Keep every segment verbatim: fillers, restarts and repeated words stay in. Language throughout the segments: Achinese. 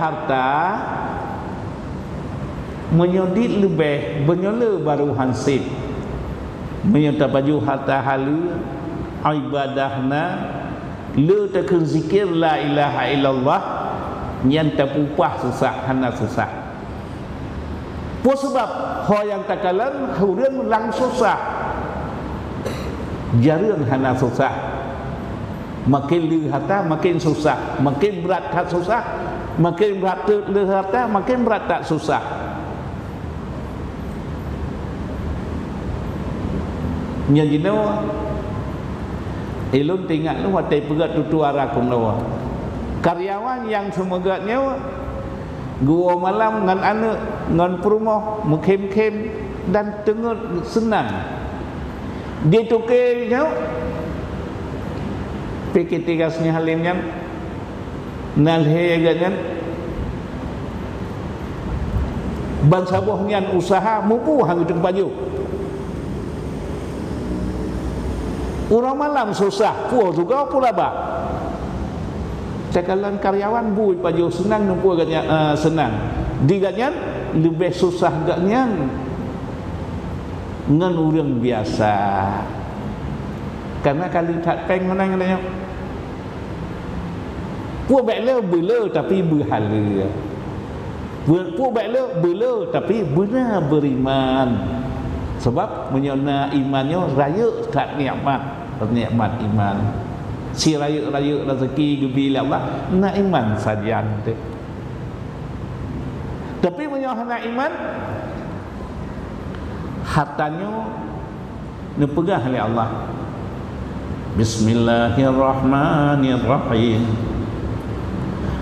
Harta, meunyoe dit leubeh, meunyoe le barô hansét. Meunyoe tapajoh harta haleue, ibadah na, le takheun zikir la ilaha illallah, nyan tapeuupah susah, hana susah. Peue sabab? Ho nyang takalon ureuëng lam susah. Jareueng hana susah. Maken le harta, maken susah. Maken brat that susah. Maken brat teuk le harta, maken brat that susah. Nyan jinoe, ulôn teuingat lôn watée peugét tutoe ara keunoe. Karyawan nyang seumeugét nyoe, geuwoe malam ngon aneuëk, ngon peurumoh, meukhém-khém dan teungeut seunang. Di toke nyoe, P K tiga Sneh Halim nyan, na lhée geuh nyan, bansaboh nyan useuha mupu han geuteuk pajoh. Uroe malam susah, puoh juga pulaba. Takalon karyawan bui pajoh seunang, neupue geuh nyan, eh, seunang. Di geuh nyan leubeh susah geuh nyan ngon ureuëng biasa. Karena ka le that péng meunan geutanyoe. Peue bék le beule tapi beuhaleue. Peue bék le beule tapi beuna beuriman. Sabab meunyoe na iman nyoe rayeuk that nikmat, nikmat iman. Si rayeuk-rayeuk raseuki geubi lé Allah, na iman sajan teuh. Tapi meunyoe hana iman, harta nyoe neupeugah lé Allah, "Bismillahirrahmanirrahim.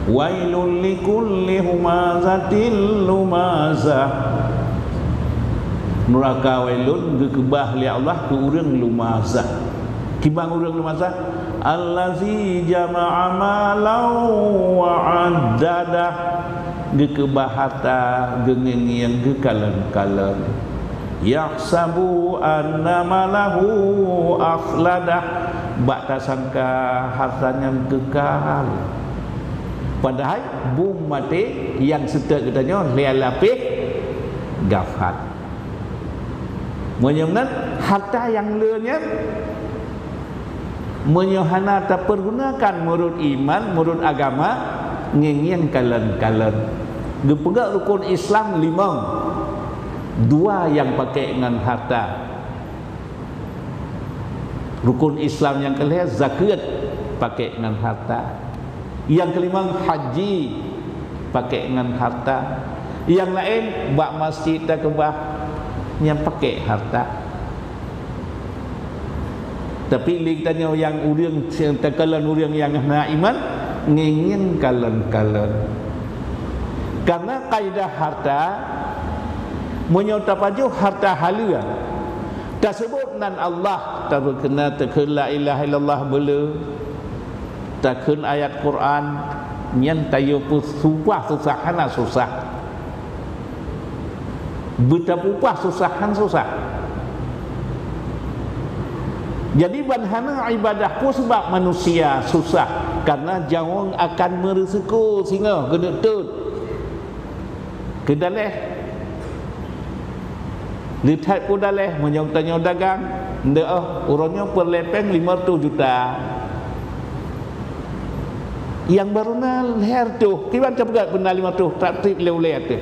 Wailul likulli humazatil lumazah." Nuraka wailun geukeubah lé Allah keu ureuëng lumazah. Kiban ureuëng lumazah? Allazi jama'a malan wa addadah. Geukeubah harta, geungieng-ngieng, geukalon-kalon. Yahsabu anna malahu akhladah, bak tasangka harta nyan keukal. Padahai bum maté nyang seutôt geutanyoe lhée lapéh gafat. Meunyoe meunan, harta nyang le nyan, meunyoe hana tapeugunakan meunurot iman, meunurot agama, ngieng-ngieng kalon-kalon. Geupeugah rukon Islam limong, dua nyang pakék ngon harta. Rukon Islam nyang keulhée zakeuet pakék ngon harta. Nyang keulimong haji pakék ngon harta. Nyang laén bak masjid takeubah nyang pakék harta. Tapi lé geutanyoe nyang ureuëng takalon ureuëng nyang hana iman, ngieng-ngieng kalon-kalon. Karena kaidah harta, meunyoe tapajoh harta haleue, taseubot nan Allah, tapeukheun, takheun la ilaha illallah beule, takheun ayat Quran, nyan tayue peusumpah susah hana susah. Beutapupah susah han susah. Jadi ban hana ibadah peue sabab manusia susah, karena jaweueng akan meureuseukô singoh geuneuk teuet. Keudaléh, le that peue daléh meunyoe tanyoe dagang, ndeuh oh, uroe nyoe peureulée péng lima reutôh juta. Nyang barô na lhée reutôh, kiban tapeugah beuna lima reutôh, trap trip lé ulée teuh.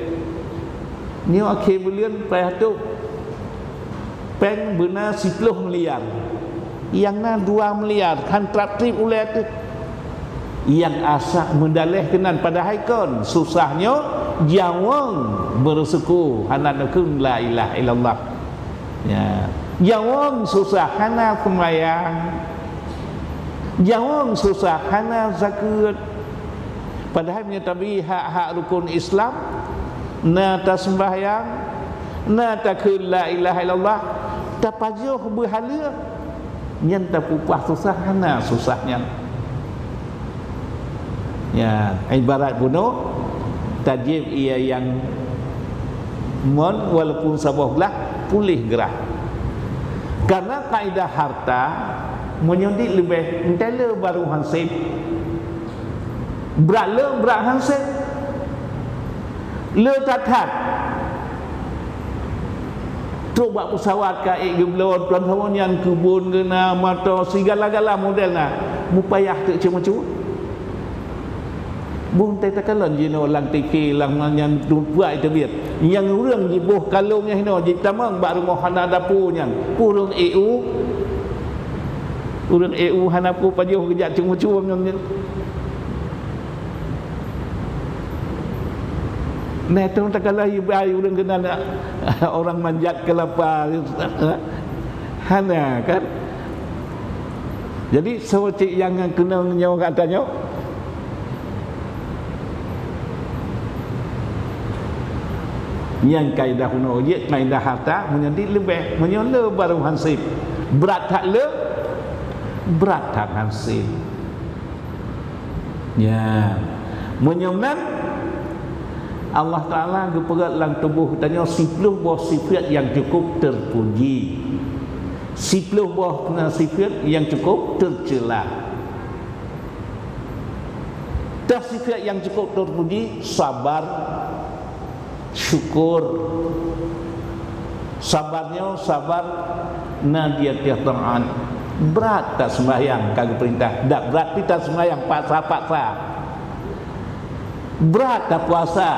Nyoe akhé buleuen payah tôb. Péng beuna siploh miliar. Nyang na dua miliar, han trap trip ulée teuh. Nyang asak meudaléh keunan padahai kon, susah nyoe jaweueng beureuseukô hana neukheun la ilaha illallah. Ya. Jaweueng susah hana seumayang. Jaweueng susah hana zakeuet. Padahai meunyoe tabi hak-hak rukon Islam, na taseumbahyang, na takheun la ilaha illallah, tapajoh beuhaleue, nyan tapupah susah hana susah nyan. Ya, ibarat bunoe, tajieb ie nyang mon walaupun saboh glah puléh grah. Karena kaidah harta, meunyoe dit leubeh, entée le barô hansét. Brat le, brat hansét. Le that-that. Trok bak peusawat ka ék geubloe, tuan saboh nyan keubon geuna, moto, sigala-gala model na. Mupayah teuk ceumeucue. Boh teuh takalon jinoe lam T V, lam nyan, buet teubiet. Nyang ureuëng jiboh kalon nyang hinoe jitamong bak rumoh hana dapu nyan. Ureuëng E U, ureuëng E U hana peue pajoh geujak ceumeucue ngon nyan. Nah, itu takalon ibai ureuëng keunan orang manjat kelapa. Hana kan? Jadi, soe cit nyang keunong nyoe gata nyoe? Nyan kaidah bunoe jeuet, kaidah harta, meunyoe dit leubeh, meunyoe le baru hansip. Brat that le, brat that hansip. Ya, meunyoe nan, Allah Taala geupeugét lam tuboh geutanyoe siploh boh sifat nyang cukup teupuji. Siploh boh sifat nyang cukup teucela. Teuh sifat nyang cukup teupuji, sabar, syukur. Sabar nyoe sabar na di ateueh taát. Brat that seumbahyang ka geupeurintah, dak brat pih that seumbahyang paksa-paksa. Brat that puasa,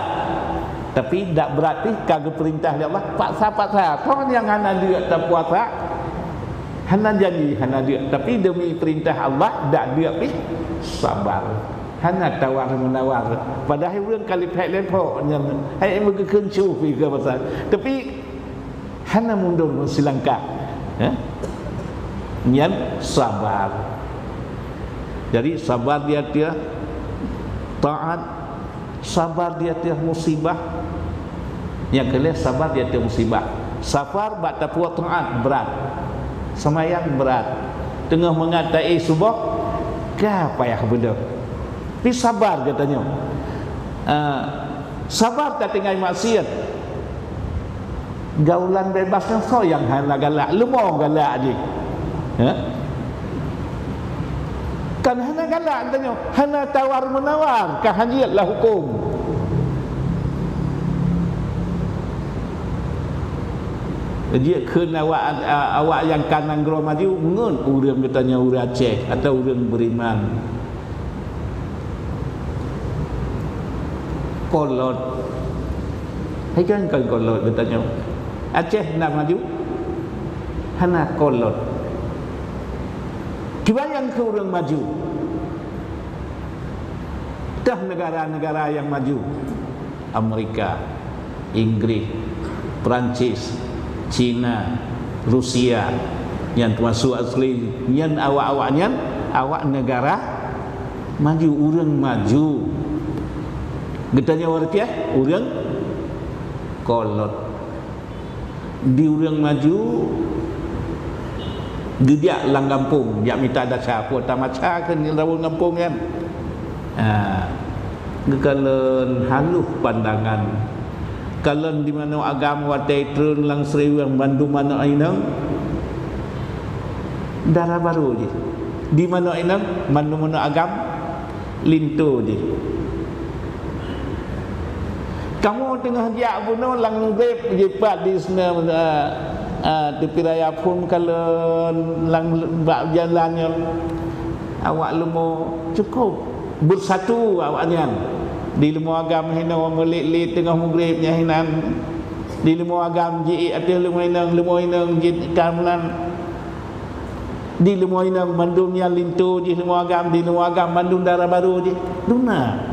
tapi dak brat pih ka geupeurintah lé Allah paksa-paksa. Soe nyang hana deuk that puasa, hana janji, hana deuk, tapi demi peurintah Allah dak deuk pih sabar. Hana tawar-menawar. Padahai ureuëng ka lipek-lipok nyan, hai meugeukheun cue pih keu pasal. Tapi hana mundur silangkah. Eh? Nyan sabar. Jadi, sabar di ateueh taát, sabar di ateueh musibah. Nyang keu lhèe, sabar di ateueh musibah. Sabar bak tapeubuet taát brat. Seumayang brat. Teungoh mangat taéh suboh, ka payah beudôh. Tapi sabar geutanyoe. Ah, sabar tatinggai maksiat. Gaulan bebas nyan soe nyang hana galak? Leumo galak jih. Ha? Kan hana galak geutanyoe, hana tawar-menawar, ka hanjeuet lah huköm. Jeuet kheun awak, a, awak nyang ka nanggroe maju ngon ureuëng geutanyoe ureuëng Aceh atawa ureuëng beriman. Kolot. Hai kan, kan kolot geutanyoe. Aceh na maju? Hana kolot. Kiban nyang keu ureuëng maju? Teuh negara-negara nyang maju. Amerika, Inggris, Perancis, Cina, Rusia, nyan teumasuk asli nyan awak-awak nyan, awak negara maju, ureuëng maju. Geutanyoe ureuëng kieh, ureuëng kolot. Di ureuëng maju, geujak lam gampông, jak mita dasha, peue tamacha keu ureuëng gampông nyan. Ha, geukalon haloh pandangan. Kalon di manoe agam watée treun lam siriweng bandum manoe inong, dara barô jih. Di manoe inong, bandum manoe agam, linto jih. Kamoe teungoh jak bunoe lam greb jipat di sinoe, eh, eh, tepi raya phon kalon lam bak jalan nyoe. Awak leumo cukup beusatu awak nyan. Di leumo agam hinoe meulet-let teungoh mugreb nyan hinan. Di leumo agam jiék ateueh leumo inong, leumo inong jih ka meunan. Di leumo inong mandum nyan linto jih leumo agam, di leumo agam mandum dara barô jih. Duna.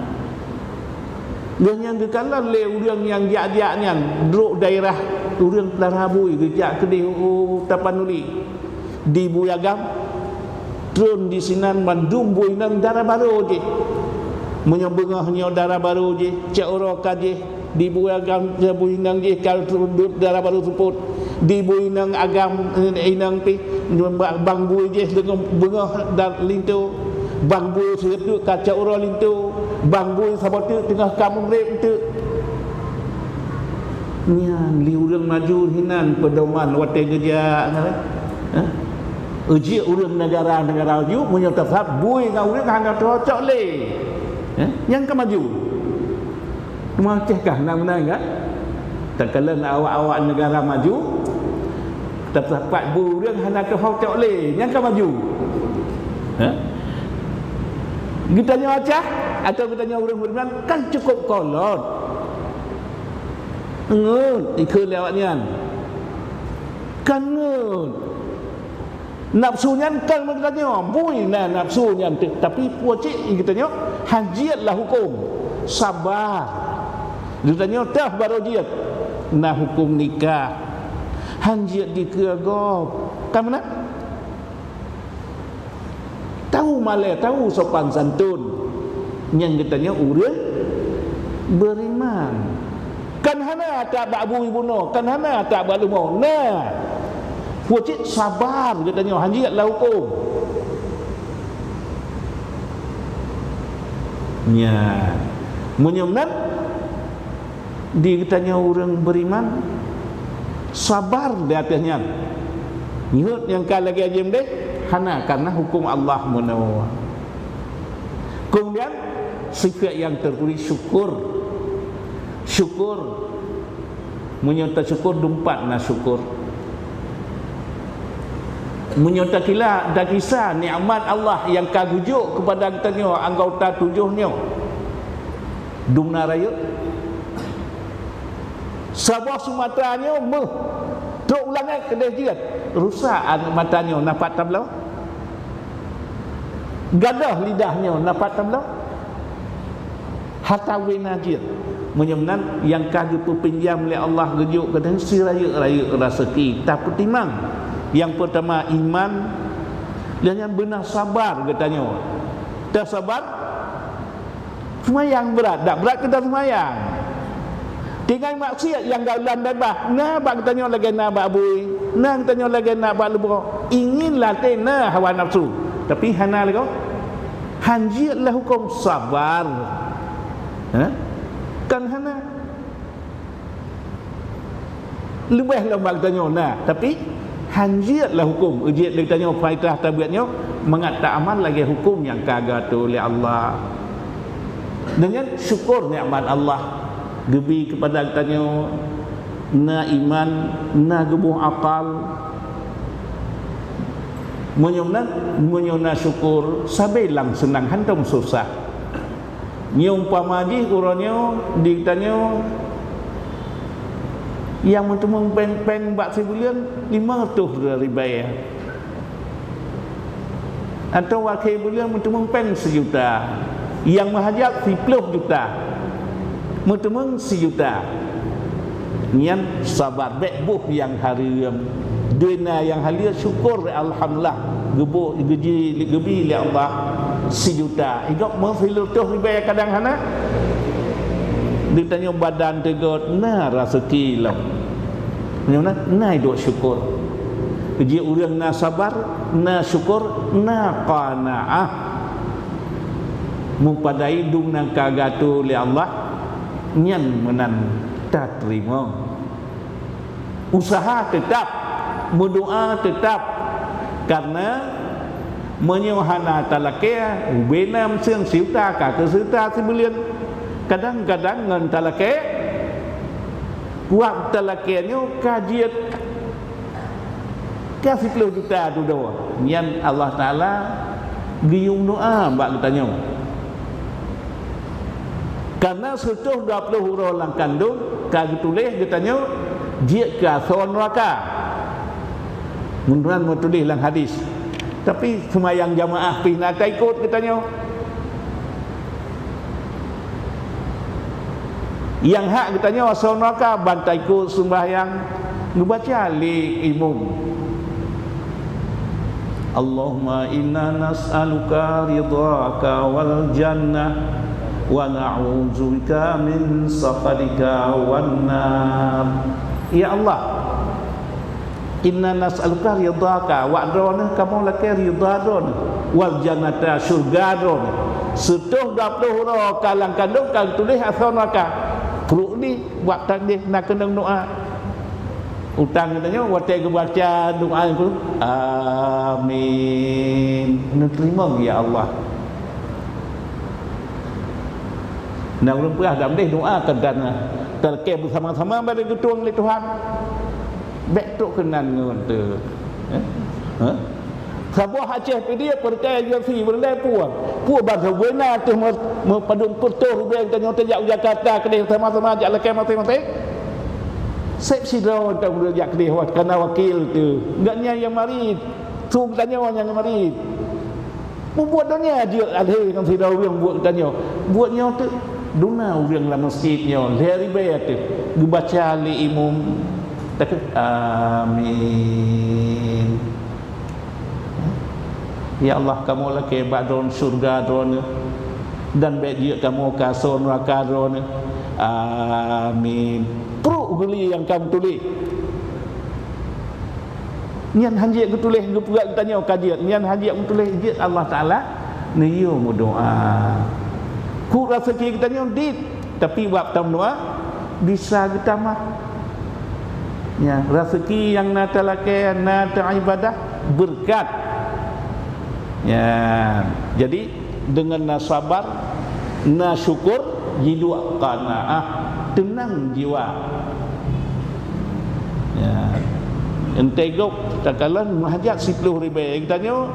Geuh nyan geukalon lé ureuëng nyang jak-jak nyan, droe daerah ureuëng Peulahra Bui geujak keudeh u Tapanuli. Di bui agam, treun di sinan mandum bui inong dara barô jih. Meunyoe beungoh nyoe dara barô jih, cot uroe ka jih, di bui agam, bui inong jih ka treun dara barô seupôt. Di bui inong agam, inong pih, bang bui jih deungon beungoh dan linto. Bang bui sireutôk ka cot uroe linto. Bang bui saboh teuk teungoh ka mugreb teuk. Nyan lé ureuëng maju hinan peudoman watée geujak nyan. Hah? Ujih ureuëng negara-negara maju meunyoe teusab bui ngon ureuëng hana cocok lé. Hah? Nyang ka maju. Cuma Aceh kah na meunan kan? Takalon awak-awak negara maju, tasapat bu ureuëng hana teuhok cok lé, nyang ka maju. Ha? Geutanyoe Aceh atau geutanyoe ureuëng beriman kan cukup kolot. Ngeut ikheun lé awak nyan. Kan ngeut. Nafsu nyan kan geutanyoe, bui na nafsu nyan teuh, tapi peue cit geutanyoe hanjeuet lah huköm. Sabar. Geutanyoe teuh barô jeuet na huköm nikah. Hanjeuet dikeue gob. Kan meunan? Tahu malée, tahu sopan santun. Nyang geutanyoe ureuëng beriman. Kan hana that bak bui bunoe, kan hana that bak leumo. Nah, peue cit sabar geutanyoe hanjeuet lah huköm. Nya, meunyoe meunan, di geutanyoe ureuëng beriman, sabar di ateueh nyan. Nyoe nyang ka lagée jeuem deh, hana karena huköm Allah meunoe. Kemudian, sifat yang terpuji syukur. Syukur. Meunyoe tasyukur, dumpat na syukur. Meunyoe takila, takisa nikmat Allah nyang ka geujok keupada geutanyoe anggota tujoh nyoe, dumna rayeuk. Saboh sumata nyoe méuh, trok u langét keudeh jeuet, rusak aneuk mata nyoe na pat tabloe. Gadoh lidah nyoe na pat tabloe. Hata wena jeuet. Meunyoe meunan, nyang ka geupeupinjam lé Allah geujok keunoe sirayeuk-rayeuk raseuki tapeutimang. Nyang peurtama iman, lheueh nyan beuna sabar geutanyoe. Tasabar, seumayang brat, dak brat keu taseumayang. Tinggai maksiat nyang gaulan beubaih, na bak geutanyoe lagée na bak bui, na geutanyoe lagée na bak leumo. Ingin latée na hawa nafsu, tapi hana lagoe. Hanjeuet lah huköm sabar. Ha? Kan hana. Leubeh lom bak geutanyoe na, tapi hanjeuet lah huköm. Jeuet lé geutanyoe faedah tabuet nyoe mangat taamal lagée huköm nyang ka geuatoe lé Allah. Deungon syukur nikmat Allah geubi keupada geutanyoe, na iman, na geuboh akal. Meunyoe na, meunyoe na syukur, sabe lam seunang, hantom susah. Nyoe umpama jih uroe nyoe di tanyoe nyang meuteumeung péng-péng bak sibuleuen limong reutôh ribèe. Atau akhé buleuen meuteumeung péng sijuta, nyang meuhajat siploh juta, meuteumeung sijuta. Nyan sabar, bék boh nyang hareuem. Deuh na nyang haleue, syukur, alhamdulillah, geuboh, geuji, geubi lé Allah sijuta. Igop meusiploh ribèe kadang hana. Di tanyoe badan teugot, na raseuki lom. Nyoe na, na iduek syukur. Ji ureuëng na sabar, na syukur, na qanaah. Meupadai dum nyang ka geuatoe lé Allah, nyan meunan tateurimong. Useuha teutab, meudoá teutab, kareuna meunyoe hana talakée, ubé na meuseueng sijuta ka keu sijuta sibuleuen. Kadang-kadang ngon talakée, wak talakée nyoe ka jeuet ka siploh juta dudoe. Nyan Allah Taala geuyue doá bak geutanyoe. Kareuna seutoh dua ploh uroe lam kandong ka geutuléh geutanyoe jeuet keu asoe neuraka. Meunan meutuléh lam hadis. Tapi seumayang jamaah pih na taikot geutanyoe. Nyang hak geutanyoe asoe neuraka ban taikot seumbahyang geubaca lé imum. Allahumma inna nas'aluka ridhaka wal jannah wa na'udzubika min sakhatika wan nar. Ya Allah, inna nas'aluka ridhaka, wak droeneuh kamoe lakée ridha droeneuh, wal jannata, syeuruga droeneuh. Seutoh dua ploh uroe ka lam kandong ka geutuléh asoe neuraka. Pruet di bak tandeh na keunong doá. Utang geutanyoe watée geubaca doá nyan, amin. Neuteurimong ya Allah. Na ureuëng peugah, "Dak meudeh doa keu dan talakée beusama-sama bari geutueng lé Tuhan." Bék trok keunan ngon teu. Eh? Hah? Saboh Aceh pih dia peureukai G F C, beureulee puang. Puang ban saboh na teuh meu-, meupadum peuet ribée tanyoe tajak u Jakarta keudeh sama-sama jak lakée maté-maté. Seb sidroe tanyoe jak keudeh wa-, kana wakil teuh. Gobnyan nyang marit. Su geutanyoe nyang marit. Mubuet donya jeuet alhé ngon sidroe ureuëng buet geutanyoe. Buet nyoe teuh duna ureuëng lam meuseujid nyoe lhée ribée teuh geubaca lé imum. Takheun, "Amin." Ya Allah, kamoe lakée bak droeneuh syeuruga droeneuh, dan bék jeuet kamoe keu asoe neuraka droeneuh. Amin. Pruek geuli nyang ka meutuléh. Nyan hana jeuet geutuléh geupeugah geutanyoe ka jeuet. Nyan hana jeuet meutuléh jeuet Allah Taala neuyue meudoa. Keu raseuki geutanyoe dit, tapi bak tameudoa bisa geutamah. Ya, raseuki nyang na talakée, na taibadah, beureukat. Ya, jadi deungon na sabar, na syukur, jiduek qanaah, teunang jiwa. Ya. Enteuk gob takalon meuhajat siploh ribée geutanyoe,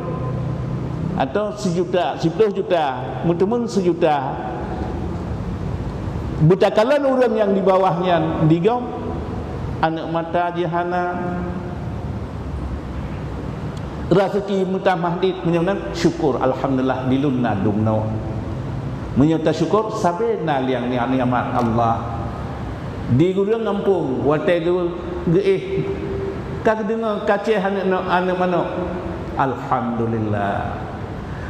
atau sijuta, siploh juta, meuteumé sijuta. Beutakalon ureuëng nyang di bawah nyan di gob, aneuëk mata jih hana, raseuki meutamah dit, meunyoe nan syukur, alhamdulillah, di lôn na dumnoe. Meunyoe tasyukur, sabe na liang ni-, nikmat Allah. Di gureueng gampông, watée geu-, geuéh, ka geudeungoe kacéh aneuëk no-, aneuëk manok. Alhamdulillah.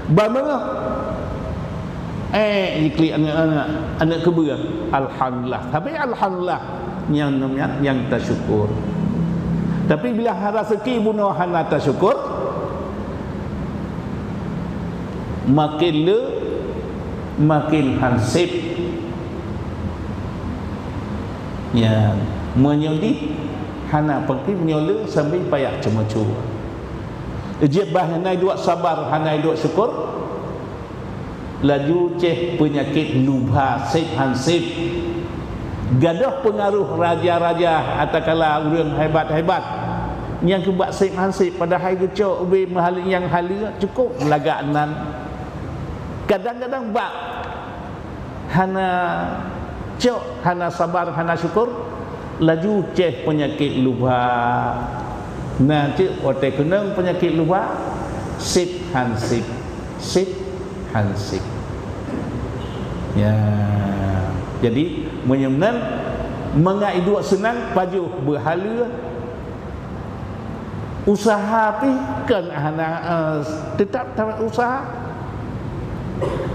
Ban beungoh, eh, jiklik aneuëk, aneuëk, aneuëk keubeue. Alhamdulillah. Tapi alhamdulillah, nyang, nyang, nyang tasyukur. Tapi bila raseuki bunoe hana tasyukur, makin le, makin hansép. Ya, meunyoe dit hana peuki, meunyoe le sambil payah ceumeucue. Jeuet bah hana duek sabar, hana duek syukur, laju ceh peunyakét lubha, sép hansép. Gadôh peungaroh raja-raja, atakala ureuëng hebat-hebat nyang keubak sép hansép, padahai geucok ubé meuhaleue nyang haleue cukôp lagak nan. Kadang-kadang bak hana cok, hana sabar, hana syukur, laju ceh peunyakét lubha. Na cit watée keunong peunyakét lubha, sép hansép, sép hansép. Ya. Jadi, meunyoe meunan, mangat iduek seunang, pajoh beuhaleue, usaha pih kon hana, eh, teutap ta-, usaha.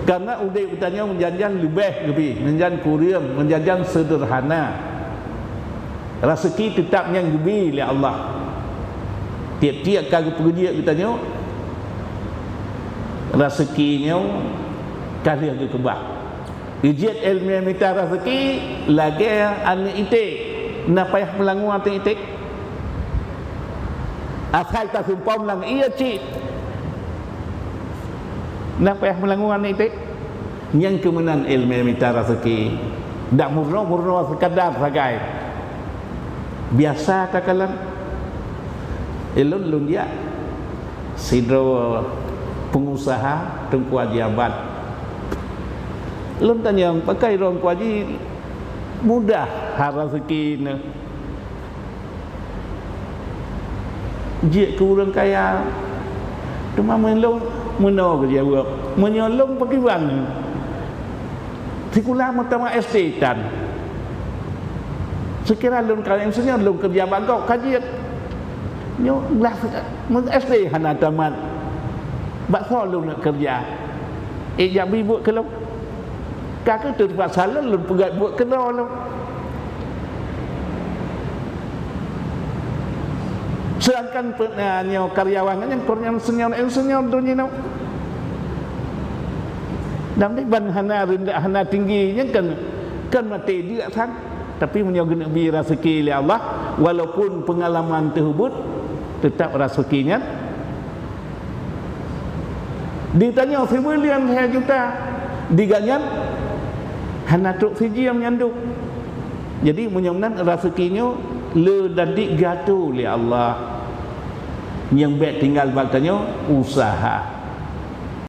Karena udeb geutanyoe meujan-jan leubeh geubi, meujan kureueng, meujan-jan seudeurhana. Raseuki teutap nyang geubi lé Allah. Tieb-tieb ka geupeujeuet geutanyoe, raseuki nyoe ka lheueh geukeubah. Jeuet iéleumé mita raseuki lagée aneuëk iték, na payah meulangue ateueh iték. Asai tasumpom lam ié cit, na payah meulangue aneuëk iték. Nyang keumeunan iéleumé mita raseuki, dak meurunoe-meurunoe seukadar sagai. Biasa takalon. Ilôn lôn jak sidroe peungusaha Teungku Haji Abad. Lôn tanyong, "Pakon droe Teungku Haji mudah ha raseuki neuh jeuet keu ureuëng kaya?" Teuma meulôn meunoe geujaweueb, "Meunyoe lôn pakriban sikula meutamat S D tan, seukira lôn ka insinyur, lôn keureuja bak gob ka jeuet. Nyoe glah S D hana tamat, bak soe lôn neuk keureuja? Ék jak bri buet keu lôn?" Ka kheueh teupaksa lôn, lôn peugét buet keudroe lôn. Seudangkan pe-, na nyoe karyawan nyan, nyan kon insinyur-insinyur donya nyoe. Dan di ban hana rendah, hana tinggi, nyan kan, kan maté dia san. Tapi meunyoe geuneuk bi raseuki lé Allah, walaupun peungalaman teuhubut, teutap raseuki nyan Ditanyoe sibuleuen lhée juta, diganyan Hana trok sijeuem nyang duek. Jadi, meunyoe nan raseuki nyoe le dadi geuatoe lé Allah. Nyang bèk tinggai bak tanyoe useuha.